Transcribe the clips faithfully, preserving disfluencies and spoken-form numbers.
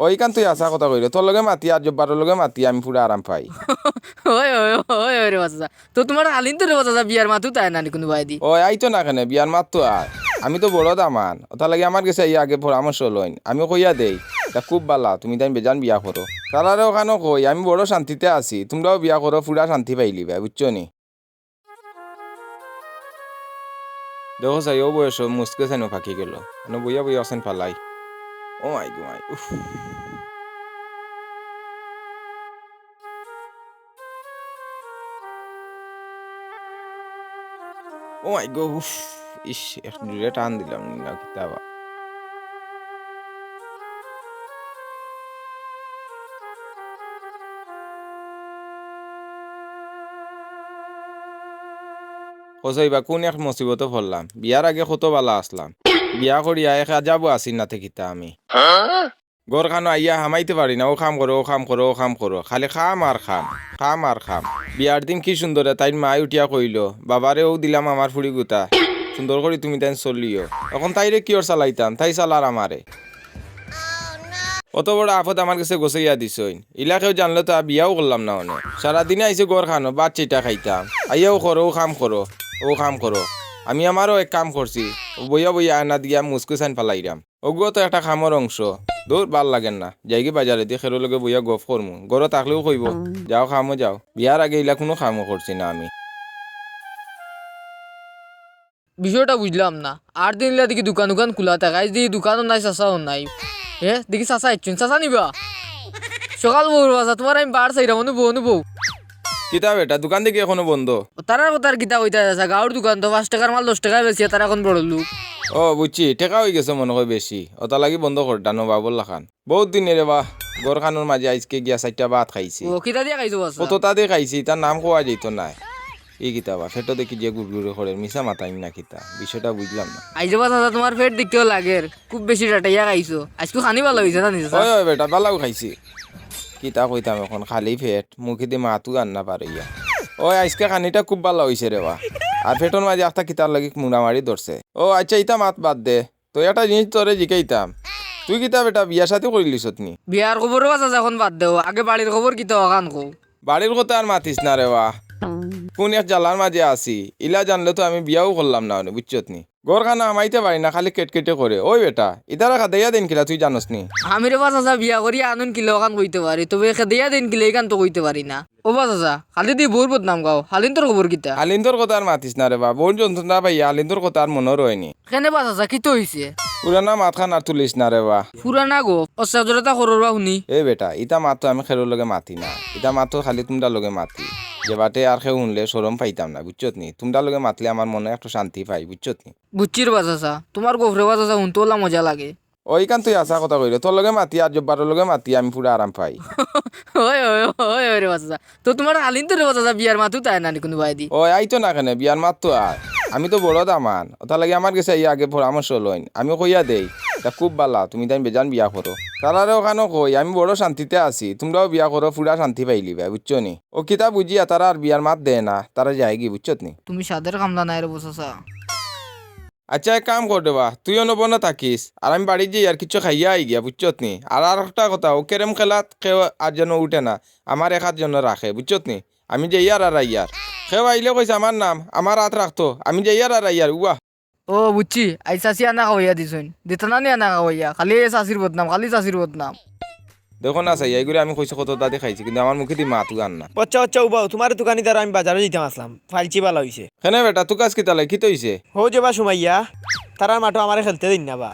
অউ ইখান তুই হাছা কথা কইরে, তোর লগে মাতি আর জব্বারর লগে মাতি আমি পুরা আরাম পাই। অয়, অয়, অয়, অয় রে বা চাচা। তো তুমার হালিন্তরে বা চাচা বিয়ার মাতউ তাই না নি কুনুবায়দি? অয়, আইতো না কেনে, বিয়ার মাত তো আয়। আমি তো বড় দামান, অতার লাগি আমার গেছে আইয়া আগে পরামর্শ লইন। আমি কইয়া দেই, ইতা খুব বালা, তুমি তাইন বেজান বিয়া করো। তারারে অখানো কই, আমি বড় শান্তিতে আছি, তুমরাও বিয়া করো, পুরা শান্তি পাইলিবায়, বুঝছো নি? দেখো চাই, অউ বয়সো মুচকি চাইন ফাকি গেল। মানে বইয়া বইয়া অখান ফালাই। ও মাই গো মাই, উফ। ও মাই গো, উফ। ইশ, এক জোরে টান দিলাম না কিতা বা। কও চাই বা কুন এক মুসিবতো পড়লাম। বিয়ার আগে কত বালা আছলাম। বিয়া করিয়া এক আজাবো আছি না তে কিতা আমি। ঘরখানো আইয়া হামাইতে পারি না, অউ কাম করো, অউ কাম করো, অউ কাম করো। খালি কাম আর কাম, কাম আর কাম। বিয়ার দিন কি সুন্দরে তাইর মায় উঠিয়া কইলো, "বাবারে, অউ দিলাম আমার ফুড়িগুতা, সুন্দর করি তুমি তাইন চলিও।" অখন তাইরে কিওর চালাইতাম, তাই চালার আমারে। অত বড় আফত আমার গেছে গছাইয়া দিছইন। ইলা কেউ জানলে তো আর বিয়াও করলাম না অনে। সারাদিনে আইছে ঘরখানো, ভাত চাইটা খাইতাম। আইয়া অউ করো, অউ কাম করো, অউ কাম করো। আমি আমারও এক কাম করছি, অউ বইয়া বইয়া আয়নাত গিয়া মুচকি চাইন ফালাইরাম। অগুও তো একটা কামর অংশ। দূর, ভালা লাগের না। যাইগি বাজারেদি, কেউর লগে বইয়া গফ করমু। ঘরো থাকলেও কইবো, "যাও কামো যাও।" বিয়ার আগে ইলা কুনু কামও করছি না আমি। বিষয়টা বুঝলাম না। আর দিন ইলা দেখি দোকান উকান খুলা থাকে, আইজ দেখি দোকানও নাই, চাচাও নাই। হে, দেখি চাচা আইছইন, চাচা নি বা? সকাল বউর বাজা, তুমার আমি বার চাইরাম, অনু বউ, অনু বউ। কিতা বেটা, দোকান দেখি এখনো বন্ধ? ও, তারার কথা আর কিতা কইতা চাচা, গাউর দোকান তো পাঁচ টেকার মাল দশ টেকায় বেচিয়া তারা অখন বড় লোক। ও, বুঝছি, টেকা অইগেছে মনো কয় বেশি, অতার লাগি বন্ধ কররা নবাবর লাখান। বউত দিনে রে বা, ঘরখানোর মাঝে আইজকে গিয়া চাইরটা ভাত খাইছি। ও, কিতা দিয়া খাইছো বাচ্চা? কততা দি খাইছি, তার নাম কওয়া যাইতো নায়। ই কিতা বা, পেটো দেখি যে গুড়গুড়ি করের, মিছা মাতাইন না কিতা, বিষয়টা বুঝলাম না। আইজ বা চাচা, তুমার পেট দেখিও লাগের, খুব বেশি ডাটাইয়া খাইছো। আইজকু খানি বালা অইছে না নি চাচা? অয়, অয় বেটা, বালাউ খাইছি। কিতা কইতাম অখন, খালি পেট, মুখেদি মাতউ আর না বারইয়া। অয়, আইজকে খানিটা খুব বালা অইছে রে বা। আর পেটর মাঝে একটা কিতার লাগি মুড়ামাড়ি ধরছে। ও আচ্ছা, ইতা মাত বাদ দে। তো একটা জিনিস তোরে জিকাইতাম, তুই কিতা বেটা বিয়া শাদি করিলিছত নি? বিয়ার খবর বা চাচা অখন বাদ দেও, আগে বাড়ির খবর কিতা অখান কও। বাড়ির কথা আর মাতিস না রে বা, কুন এক জ্বালার মাঝে আছি, ইলা জানলে তো আমি বিয়াও করলাম না অনে, বুঝছত নি? ঘরখানো হামাইতে পারি না, খালি কেটকেটে করে। ওই বেটা, ইতারে খেদাইয়া দেইন কিলা তুই জানোস নি? আমি রে বা চাচা বিয়া করি আনইন কিলা অখান কইতে পারি, তবে খেদাইয়া দেইন কিলা ইখান তো কইতে পারি না। ও বা চাচা, খালি দি বউর বদনাম গাও, হালিন্তর খবর কিতা? হালিন্তর কথা আর মাতিস না রে বা, বউর যন্ত্রণা পাইয়া হালিন্তর কথা আর মনো রয়নি। কেনে বা চাচা, কিতা অইছে? পুরানা মাতখান আর তুলিস না রে বা। পুরানা গো, ও সেজরতা খরর বা হুনি। এ বেটা, ইতা মাত তো আমি খেরর লগে মাতি না, ইতা মাত তো খালি তুমরার লগে মাতি। যে বাটে আর কেউ হুনলে শরম পাইতাম না, বুঝছত নি? তুমরার লগে মাতলে আমার মনো একটু শান্তি পাই, বুঝছত নি? বুঝছি রে বা চাচা, তুমার গফরে বা চাচা হুনতে অলা মজা লাগে। ওইখান তুই হাছা কথা কইরে, তোর লগে মাতি আর জব্বারর লগে মাতি আমি পুরা আরাম পাই। ওই, ওই, ওই, ওই রে বা চাচা, তো তুমার হালিন্তরে বা চাচা বিয়ার মাতউ তাই না নি কুনুবায়দি? ওই, আইতো না কেনে, বিয়ার মাত তো আয়। আমি তো বড় দামান, অতার লাগি আমার গেছে আইয়া আগে পরামর্শ লইন। আমি কইয়া দেই, ইতা খুব বালা, তুমি তাইন বেজান বিয়া করো। তারারে অখানো কই, আমি বড় শান্তিতে আছি, তুমরাও বিয়া করো, পুরা শান্তি পাইলিবায়, বুঝছো নি? ও কিতা বুঝিয়া তারা আর বিয়ার মাত দেয় না, তারা যায়গি, বুঝছত নি? তুমি সাধের কামলা নায় রে বা চাচা। আচ্ছা, এক কাম কর রে বা, তুই অনো বনো থাকিস, আর আমি বাড়িত যাইয়ার কিচ্ছু খাইয়া আইগিয়া, বুঝছত নি? আর, আর একটা কথা, ও ক্যারেম খেলাত কেউ আর যেন উঠে না, আমার এক আত যেন রাখে, বুঝছত নি? আমি যাইয়ার আর আইয়ার। কেউ আইলে কইস আমার নাম, আমার আত রাখতো, আমি যাইয়ার আর আইয়ার, উবা। ও, বুঝছি, আইজ চাচি আনা খাওয়াইয়া দিছইন, দিতা না নি আনা খাওয়াইয়া, খালি এ চাচির বদনাম, খালি চাচির বদনাম। দেখো না চাই, এইগুলা আমি কইছি কততাদি খাইছি, কিন্তু আমার মুখেদি মাতউ আর না। আচ্ছা, আচ্ছা, উবাও, তুমারে তুকানি দাঁড়াও, আমি বাজারো যাইতাম আছলাম, ফাইলছি বালা অইছে। কেনে বেটা, তুকাস কিতার লাগি, কিতা অইছে? হউ যে বা সুমাইয়া, তারার মাঠো আমারে খেলতে দেইন না বা।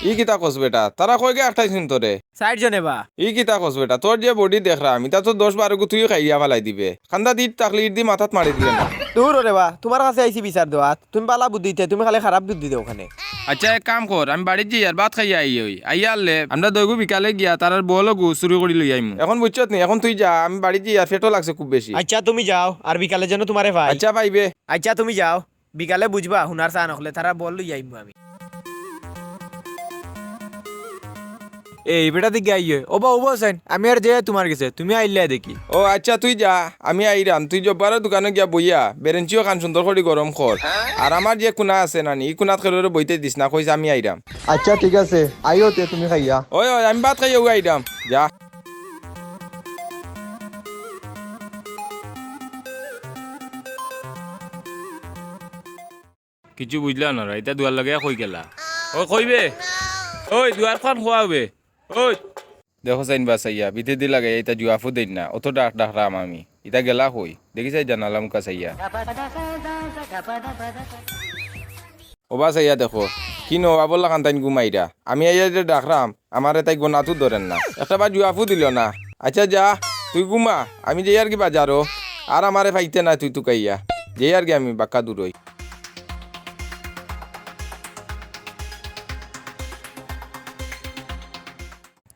ই কিতা কস বেটা, তারা কয়গু আটকাইছইন তোরে? চাইর জনে বা। ই কিতা কস বেটা, তোর যে বডি দেখরাম, ইতা তো দশ বারোগু তুইও খাইয়া ফালাই দিবে। কান্দা দি ইট থাকলে ইটদি মাথাত মারি দিলে না। দুর রে বা, তুমার কাছে আইছি বিচার দেওয়াত। তুমি বালা বুদ্ধি দিতে, তুমি খালি খারাপ বুদ্ধি দেও অখানে। আচ্ছা, এক কাম কর, আমি বাড়িত যাইয়ার ভাত খাইয়া আইয়ার, আইয়ারলে আমরা দুইগু বিকালে গিয়া তারার বলগু চুরি করি লই আইমু। অখন বুঝছত নি, অখন তুই যা, আমি বাড়িত যাইয়ার, পেটো লাগছে খুব বেশি। আচ্ছা, তুমি যাও, আর বিকালে যেন তুমারে পাই। আচ্ছা, পাইবে। আচ্ছা, তুমি যাও, বিকালে বুঝবা, হুনার চান অকলে, তারার বল লই আইমু আমি। এই বেটা দিকে আইয়ে। ওবা, ওবা হোসেন, আমি আর যাই তুমার গেছে, তুমি আইলে দেখি। ও আচ্ছা, তুই যা, আমি আইরাম। তুই জব্বারর দোকানো গিয়া বইয়া বেরেঞ্চিও খান সুন্দর করি গরম কর। আর আমার যে কুনা আছে নানি, ই কুনাত কেউরে বইতে দিস না, কইস আমি আইরাম। আচ্ছা, ঠিক আছে, আইও তে তুমি খাইয়া। ওই, ওই, আমি ভাত খাইয়া আইরাম, যা। কিছু বুঝলা না রে, ইতা দুয়ার লাগাইয়া কই গেলা? ও কইবে? ওই দুয়ার খান খোয়া হবে। ওই। দেখো চাইন বা চাইয়া, বিতে দি লাগাইয়া ইতা জুয়াফু দেইন না, অত ডাক ডাকরাম আমি। ইতা গেলা কই? দেখি চাই জানালা মুখা চাইয়া। ওবা চাইয়া দেখো, কি নবাবর লাখান তাইন ঘুমাইরা। আমি আইয়া যে ডাকরাম, আমারে তাই গোনাতু ধরের না। একটা বার জুয়াফু দিল না। আচ্ছা যা, তুই ঘুমা, আমি যাই আর কি বাজারো। আর আমারে পাইতে না তুই তুকাইয়া। যাই আর কি আমি বাক্কা দূরই।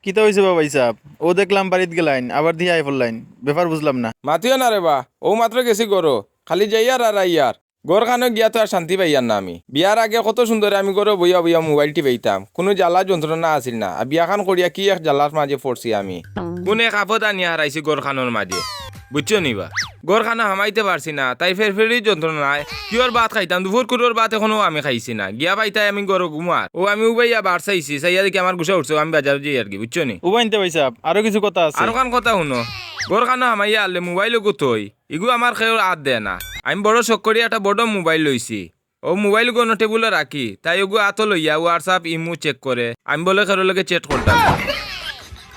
কিতা অইছে বা ভাইসাব? অউ দেখলাম বাড়িত গেলাইন, আবার দিয়া আই পড়লাইন। ব্যাপার বুঝলাম না। মাতিও না রে বা, অউ মাত্র গেছি ঘরো। খালি যাইয়ার আর আইয়ার। ঘরখানো গিয়া তো আর শান্তি পাইয়ার না আমি। বিয়ার আগে কত সুন্দরে আমি ঘরো বইয়া বইয়া মোবাইল টিপাইতাম, কুনু জ্বালা যন্ত্রণা আছিল না। আর বিয়াখান করিয়া কি এক জ্বালার মাঝে পড়ছি আমি। কুন এক আপদ আনিয়া হারাইছি ঘরখানোর মাঝে, বুঝছো নি বা? ঘরখানো হামাইতে পারছি না, তাই ফেরফেরি যন্ত্রণায় কিওর ভাত খাইতাম, দুপুর কুরোর ভাত এখনো আমি খাইছি না। গিয়া পাইতাই আমি ঘরো ঘুমার। অউ আমি উবাইয়া বার চাইছি, চাইয়া দেখি আমার গুসা উঠছে, আমি বাজারো যাই আর কি, বুঝছো নি? উবাইনতে ভাইসাব, আরো কিছু কথা আছে। আরোখান কথা হুনো, ঘরখানো হামাইয়া আনলে মোবাইল ওগু থই, ইগু আমার কেউ আত দেয় না। আমি বড় শখ করি একটা বড় মোবাইল লইছি। অউ মোবাইল গনো টেবুলো রাখি, তাই ওগু আতো লইয়া WhatsApp, ইমো চেক করে। আমি বলে কেউর লগে chat করতাম।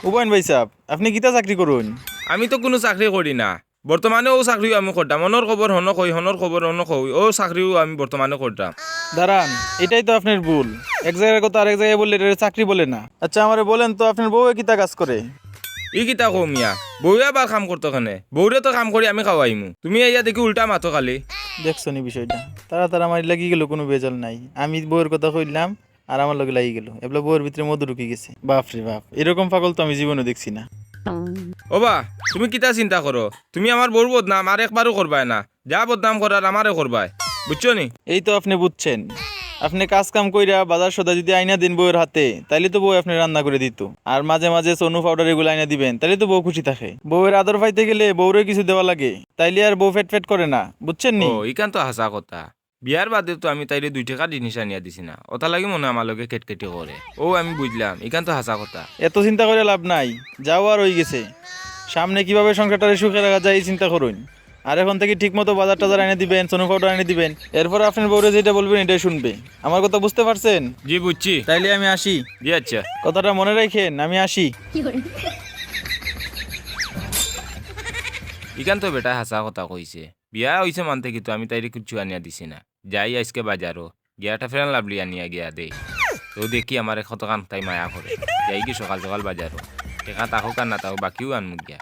উবাইন ভাইসাব, আপনে কিতা চাকরি করইন? আমি তো কুনু চাকরি করি না, বর্তমানে অউ চাকরিও আমি করতাম। অনর খবর হনো কই, হনর খবর হনো কই, অউ চাকরিও আমি বর্তমানে করতাম। দাঁড়ান, এটাই তো আপনার ভুল। এক জায়গার কথা আরেক জায়গায় বললে এটারে চাকরি বলে না। আচ্ছা, আমারে বলেন তো, আপনার বউয়ে কিতা কাজ করে? ই কিতা কও মিয়া? বউয়ে আবার কাম করতো কেনে? বউরে তো কাম করি আমি খাওয়াইমু। তুমি আইয়া দেখি উল্টা মাতো খালি। দেখছো নি বিষয়টা? তারা তারা মারি লাগি গেল, কুনু বেজাল নাই। আমি বউর কথা কইলাম, আর আমার লগে লাগি গেল। এবলা বউর ভিতরে মধু ঢুকি গেছে। বাপ রে বাপ, এরকম পাগল তো আমি জীবনে দেখছি না। ওবা, তুমি কিতা চিন্তা করো? তুমি আমার বউর বদনাম আর একবারও করবায় না। যা বদনাম করার আমারে করবায়, বুঝছো নি? এই তো আপনে বুঝছেন। আপনে কাজ কাম কইরা বাজার সদা যদি আইনা দেন বউর হাতে, তাইলে তো বউ আপনে রান্না করে দিত। আর মাঝে মাঝে চনু পাউডার এগুলা আইনা দিবেন, তাইলে তো বউ খুশি থাকে। বউর আদর পাইতে গেলে বউরে কিছু দেওয়া লাগে, তাইলে আর বউ ফেট ফেট করে না, বুঝছেন নি? ও, ইখান তো হাছা কথা। বিয়ার বাদে তো আমি তাইরে দুই টেকার জিনিস আনিয়া দিছি না, অতার লাগি মনে অয় আমার লগে কেটকেটি করে। অউ আমি বুঝলাম, ইখান তো হাছা কথা। এত চিন্তা করিয়া লাভ নাই, যাও আর অই গেছে। সামনে কিভাবে সংসারটারে সুখে রাখা যায়, ই চিন্তা করইন। আর এখন থাকি ঠিক মতো বাজার টাজার আনিয়া দিবেন, চনু পাউডার আনিয়া দিবেন। এরপর আপনার বউরে যেটা বলবেন, এটাই শুনবে। আমার কথা বুঝতে পারছেন? জি, বুঝছি। তাইলে আমি আসি। জি, আচ্ছা। কথাটা মনে রাখেন, আমি আসি। ইখান তো বেটায় হাছা কথা কইছে। বিয়া অইছে মানতে কিন্তু আমি তাইরে কিচ্ছু আনিয়া দিছি না। যাই আইজকে বাজারো, গিয়া একটা Fair and Lovely আনিয়া গিয়া দেই। তো দেখি আমারে কতখান তাই মায়া করে। যাইগি সকাল সকাল বাজারো। টেকা থাকউক আর না থাকউক, বাকিউ আনমু গিয়া।